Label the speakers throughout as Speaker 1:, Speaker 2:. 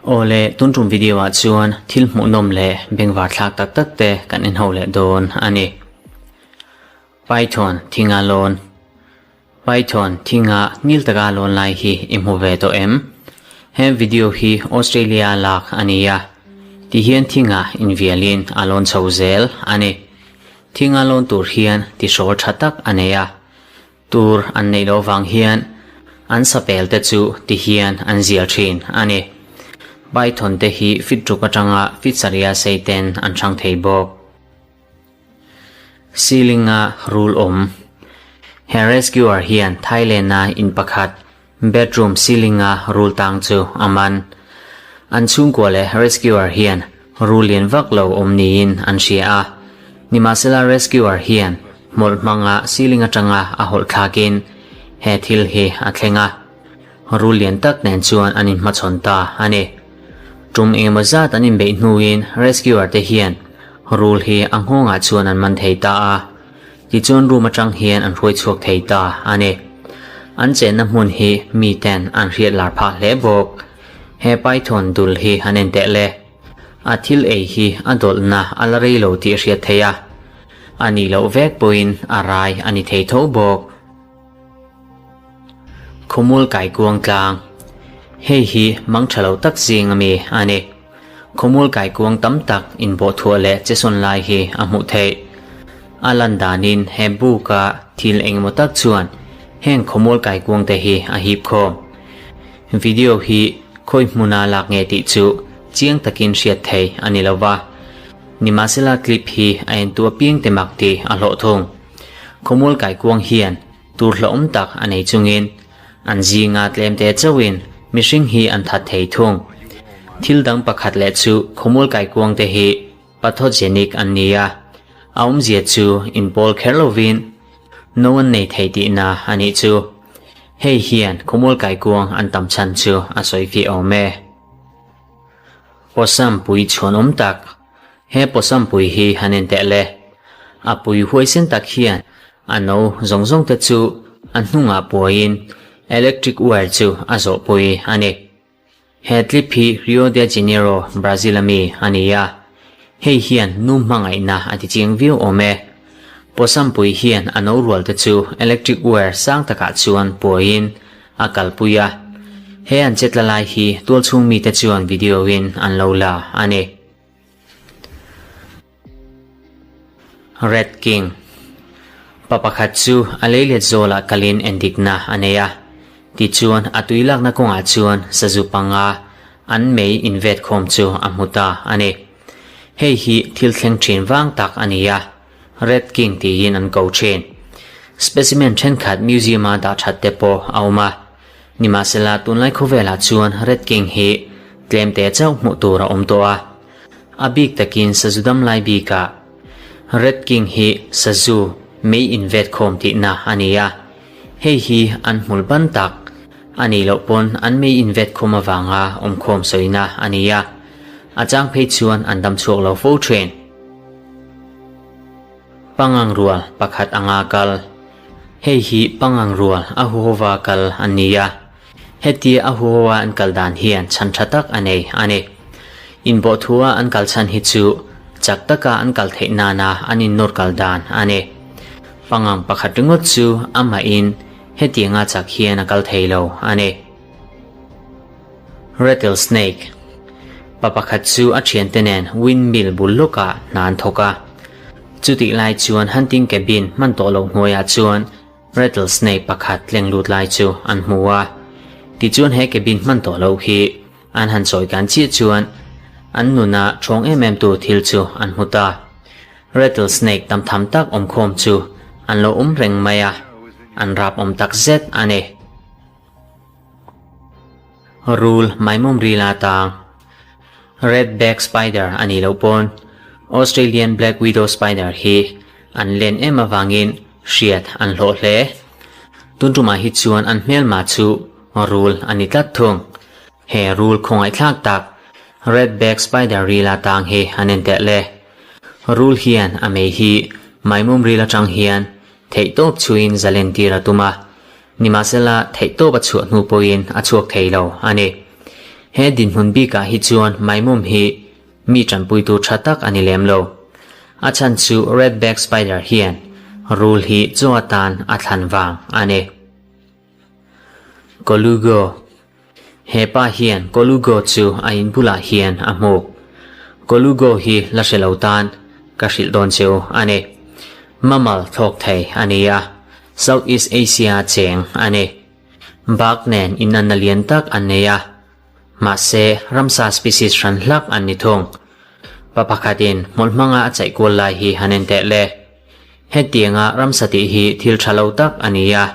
Speaker 1: Awle, tun tum video ah chuan thil hmuhnawm leh bengvar thlak tak tak te kan en ho leh dawn a ni. Python thinga lawn Python thinga ngil taka lawn lai hi i hmu ve tawh em? He video hi Australia lak a ni a, tihian thinga invialin a lawn chho zel a ni. Thinga lawn tur hian tihrawl tha tak a nei a, Tur an neih loh vang hian an sapel te chu ti hian an zial thin a ni. Python te hi fit ruk atanga fit saria sei ten an hrang thei bawk. Ceiling a rul awm. He rescuer hian Thailand-a in pakhat Bedroom ceiling-a rul tang chu a man. An chhungkua leh rescuer hian rul lian vak lo awm niin an hria a. Nimahsela rescuer hian hmawlh hmanga ceiling atanga a hawlh thlakin he thil hi a thleng a. Rul lian tak nen chuan an inhmachhawn ta a ni. Tum engemaw zat an inbeih hnuin rescuer te hian rul hi a nghawngah chuan an man thei ta a. Tichuan room atang hian an hruai chhuak thei ta a ni. An chenna hmun hi mi ten an hriat lar phah hle bawk. He Python dul hi han en teh le. A thil ei hi a dawlhna a la rei lo tih a hriat theih a. A nih loh vek pawhin a rai a ni thei tho bawk. Khawmual kaikuang tlang, Hei hi mang tha lo tak zing a mi a ni. Khawmual kaikuang tam tak inbawh thuah leh chesawn lai hi a hmuh theih. A lan danin he buka thil engemaw tak chuan heng khawmual kaikuang te hi a hip khawm. Video hi khawi hmuna lak nge tih chu chiang takin hriat thei a ni lo va. Nimahsela clip hi a entu apiang te mak tih a hlawh thung. Khawmual kaikuang hian tur hlauhawm tak a nei chungin an zinga tlemte chauhin mihring hi an that thei thung. Thil dang pakhat leh chu khawmual kaikuang te hi pathogenic an ni a, a awmzia chu inpawl kher lovin no an nei thei tihna a nih chu. Hei hian khawmual kaikuang an tam chhan chu a sawi fiah awm e. Possum pui chhuanawm tak He possum pui hi han en teh le. A pui huaisen tak hian a no zawng zawng te chu a hnungah puaiin electric wire chu a zawh pui a ni. He clip hi Rio de Janeiro, Brazil a mi a ni a. Hei hian nu hmangaihna a ti chiang viau awm e. Possum pui hian a no rual te chu electric wire sang takah chuan puaiin a kalpui a. He an chetla lai hi tualchhung mite chuan video in an lo la a ni. Red King Pa pakhat chu a leilet zawlah kalin endikna a nei a, tichuan a tui lakna kawngah chuan sazu panga an mei invet khawm chu a hmu ta a ni. Hei hi thil thleng thin vang tak a ni a, Red King tiin an ko thin. Specimen thenkhat museum-a dah that te pawh a awm a. Nimahsela tunlai khawvelah chuan Red King hi tlemte chauh hmuh tur a awm tawh a. A bik takin sazu dam lai bikah Red King hi sazu mei invet khawm tihna a ni a. Hei hi an hmul ban tak a nih loh pawn an mei invet khawm avanga awmkhawm sawina a ni a. A chang phei chuan an dam chhuak lo fo thin. Pangang rual pakhat anga kal. Hei hi pangang rual a huhova kal an ni a, hetia a huhoa an kal dan hian chhan tha tak a nei a ni. Inbawhthua an kal chhan hi chu chak taka an kal theih nana an innawr kal dan a ni. Pangang pakhat ringawt chu amahin hetianga chak hian a kal thei lo a ni. Rattlesnake Pa pakhat chu a thiante nen windmill bul lawkah hna an thawk a. Chutih lai chuan hunting cabin hman tawh loh hnuaiah chuan rattlesnake pakhat tleng lut lai chu an hmu a. Tichuan he cabin hman tawh loh hi an han chawi kan chiah chuan an nuna thawng em em tu thil chu an hmu ta. Rattlesnake tam tham tak awmkhawm chu an lo awm reng mai a, an rap awm tak zet a ni. Rul maimawm ril a tang. Red back spider a nih loh pawn Australian black widow spider hi an len em avangin hriat an hlawh hle. Tun tumah hi chuan an hmelma chu rul a ni tlat thung. He rul khawngaihthlak tak red back spider ril a tang hi an en teh le. Rul hian a mei hi maimawm ril atang hian theihtawp chhuiin zalen tir a tum a. Nimahsela, theihtawp a chhuah hnu pawhin a chhuak thei lo a ni. He dinhmun bikah hi chuan maimawm hi mi tanpuitu tha tak a ni lem lo. A chhan chu Redback spider hian rul hi chaw atan a thlan vang a ni. Colugo He pa hian Colugo chu a in bulah hian a hmu. Colugo hi la hre lo tan ka hrilh dawn chu a ni. Mammal thlawk thei a ni a, South East Asia cheng a ni. Bak nen inanna lian tak an nei a, mahse ramsa species hran hlak an ni thung. Pa pakhatin hmawlh hmanga a chaih kual lai hi han en teh le. Hetianga ramsa tih hi thil tha lo tak a ni a,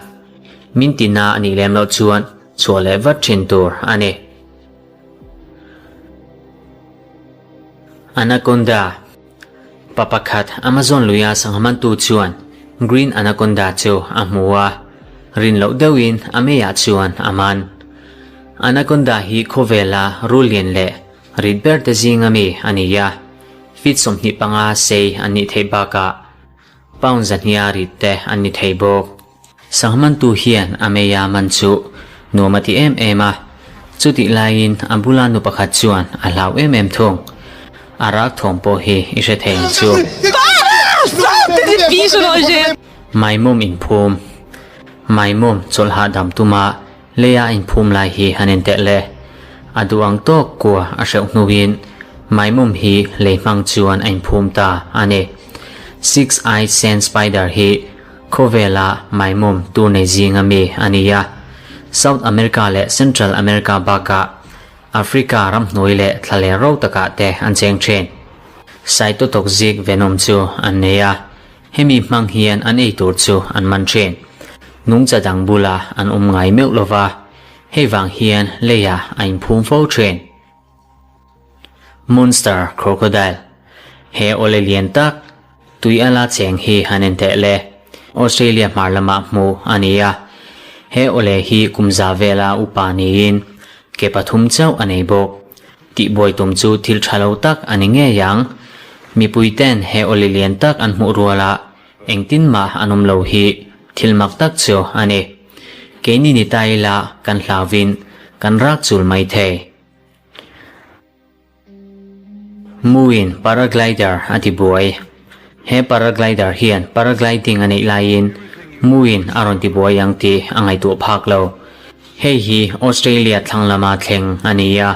Speaker 1: min tina a nih lem loh chuan chhuah leh vat thin tur a ni. Anaconda Pa pakhat Amazon luia sangha mantu chuan Green Anaconda chu a hmu a, rin loh deuhin a meiah chuan a man. Anaconda hi khawvela rul lian leh rit ber te zinga mi a ni a, feet 25 sei an nih theih bakah pound zahnia rit te an ni thei bawk. Sangha mantu hian a meia man chu nuam a ti em em a, chutih laiin a bula nu pakhat chuan a hlau em em thung. A rak thawm pawh hi i hre thei ang chu. Maimawm inphum Maimawm chawlh hahdam tuma leia a inphum lai hi han en teh le. A duh ang tawk kua a hreuh hnuin maimawm hi lei hmang chuan a inphum ta a ni. Six-eyed sand spider hi Khawvela maimawm tur nei zinga mi a ni a, South America leh Central America bakah Africa ramhnuai leh thlaler ro takah te an cheng thin. Cytotoxic venom chu an nei a, hemi hmang hian an ei tur chu an man thin. Nungcha dang bulah an awm ngai meuh lova, hei vang hian leiah a inphum fo thin. Monster Crocodile, He awle lian tak, tui a la cheng hi han en teh le. Australia hmar lamah hmuh a ni a. He awle hi kum za vela upa niin ke pathum chauh a nei bawk. Tihbuai tum chu thil tha lo tak a ni ngei ang. Mipui ten he awle lian tak an hmuh ruala engtin mah an awm lo hi thil mak tak chu a ni. Keini ni ta ila kan hlauvin kan rak chul mai thei. Muin paraglider a ti buai. He paraglider hian paragliding a neih laiin muin a rawn ti buai ang tih a ngaihtuah phak lo. Hei hi Australia thlang lama thleng a ni a.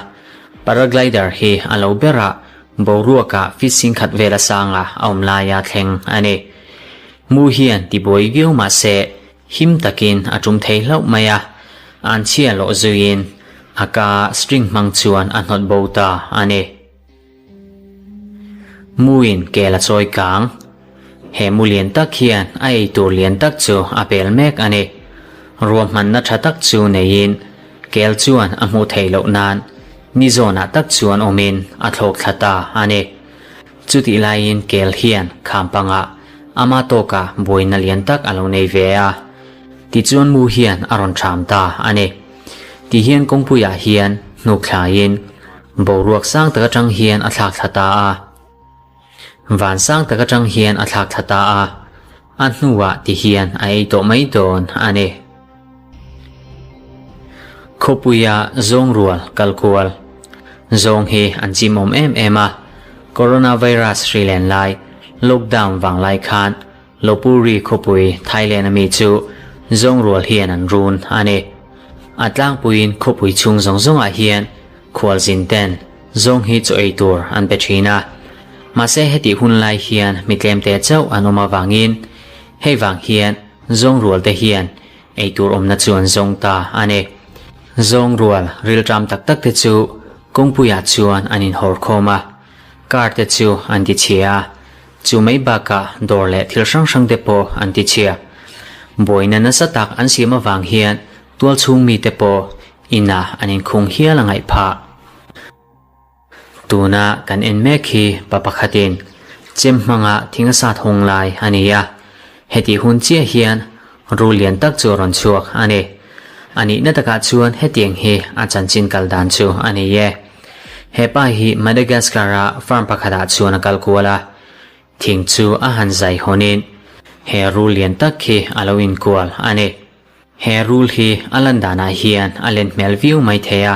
Speaker 1: Paraglider hi a lo berah boruakah feet singkhat vel a sanga a awm laia thleng a ni. Mu hian ti buai viau mah se Him takin a tum thei hlauh mai a, an chhia lawh zuiin a ka string hmang chuan a hnawt bo ta a ni. Muin kel a chawi kang. He mu lian tak hian a ei tur lian tak chu a pel mek a ni. Ruahmanna tha tak chu neiin kel chuan a hmuh theih loh nan ni zawnah tak chuan awmin a thlawk thla ta a ni. Chutih laiin kel hian kham pangah Ama tawkah buaina lian tak a lo nei ve a, tichuan mu hian a rawn ṭham ta a ni. Tihian kawngpuiah hian hnuk thlaiin boruak sang tak aṭang hian a thlak thla ta a. Van sang tak aṭang hian a thlak thla ta a, a hnuah tihian a ei tawh mai dawn a ni. Khawpuia zawng rual kal kual zawng hi an chimawm em em a, Coronavirus hri len lai, lockdown vang lai khan Lopburi khawpui Thailand a mi chu zawng rual hian an run a ni. A tlangpuiin khawpui chhung zawng zawngah hian khualzin ten zawng hi chaw ei tur an pe thin a, mahse hetih hun lai hian mi tlemte chauh an awm avangin hei vang hian Zawng rual te hian ei tur awmna chu an zawng ta a ni. Zawng rual rilṭam tak tak te chu kawngpuiah chuan an inhawr khawm a, car te chu an ti chhia a, chu mai bakah dawr leh thil hrang hrang te pawh an ti chhia. Buaina nasa tak an siam avang hian tualchhung mite pawh inah an inkhung hial a ngaih phah. Tuna kan en mek hi pa pakhatin chem hmanga thing a sat hawng lai a ni a, hetih hun chiah hian rul lian tak chu a rawn chhuak a ni. A nihna takah chuan hetiang hi a chanchin kal dan chu a ni e. He pa hi Madagascar-a farm pakhatah chuan a kal kual a, thing chu a han zai hawnin he rul lian tak hi a lo inkual a ni. He rul hi a lan danah hian a len hmel viau mai thei a,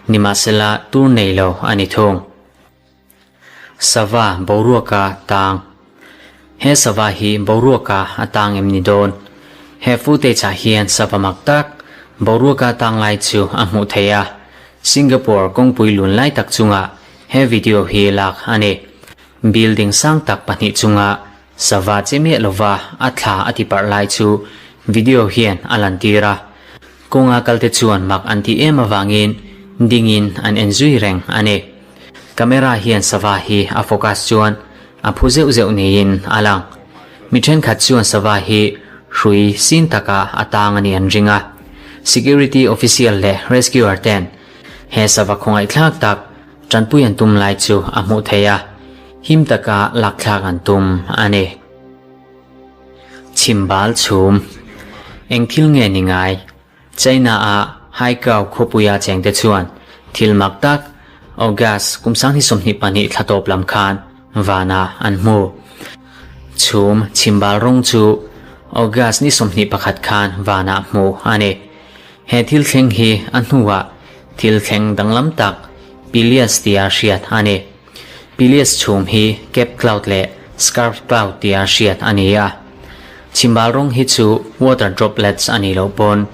Speaker 1: nimahsela tur nei lo a ni thung. Sava boruaka tang. He sava hi boruaka a tang em ni dawn? He footage ah hian sava mak tak boruaka tang lai chu a hmuh theih a, Singapore kawngpui lun lai tak chungah he video hi lak a ni. Building sang tak pahnih chunga sava che miah lova a thla a ti parh lai chu video hian a lantir a. Kawnga kalte chuan mak an ti em avangin dingin an en zui reng a ni. Camera hian sava hi a focus chuan a phu zeuh zeuh niin a lang. Mi thenkhat chuan sava hi hrui sin taka a tang a nih an ring a. Security official leh rescuer ten he sava khawngaihthlak tak Tanpui an tum lai chu a hmuh theih a, him taka lakthlak an tum a ni. Chhimbal chhum. Eng thil nge ni ngai? China-a Haikou khawpuia chengte chuan thil mak tak August kum 2022 thla tawp lam khan vanah an hmu. Chhum chhimbal rawng chu August ni 21 khan vanah hmuh a ni. He thil thleng hi a hnuah thil thleng danglam tak Pelias tia hriat a ni. Pelias chhum hi Cape Cloud leh Scarf Cloud tia hriat a ni a. Chhimbal rawng hi chu water droplets a nih loh pawn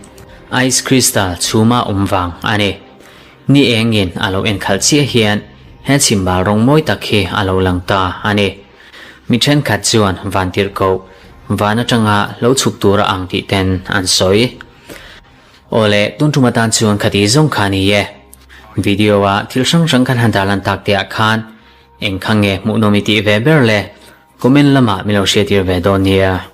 Speaker 1: ice crystal chhuma awm vang a ni. Ni engin a lo enkhalh chiah hian he chhimbal rawng mawi tak hi a lo lang ta a ni. Mi thenkhat chuan vantirhkoh van atanga lo chhuk tura ang tih ten an sawi. Awle, tun tum atan chuan khati zawng kha ni e. Video a thil hrang hrang kan han tarlan tak te ah khan eng kha nge hmuhnawm i tih ve ber le? Comment lamah min lo hriattir ve dawn nia.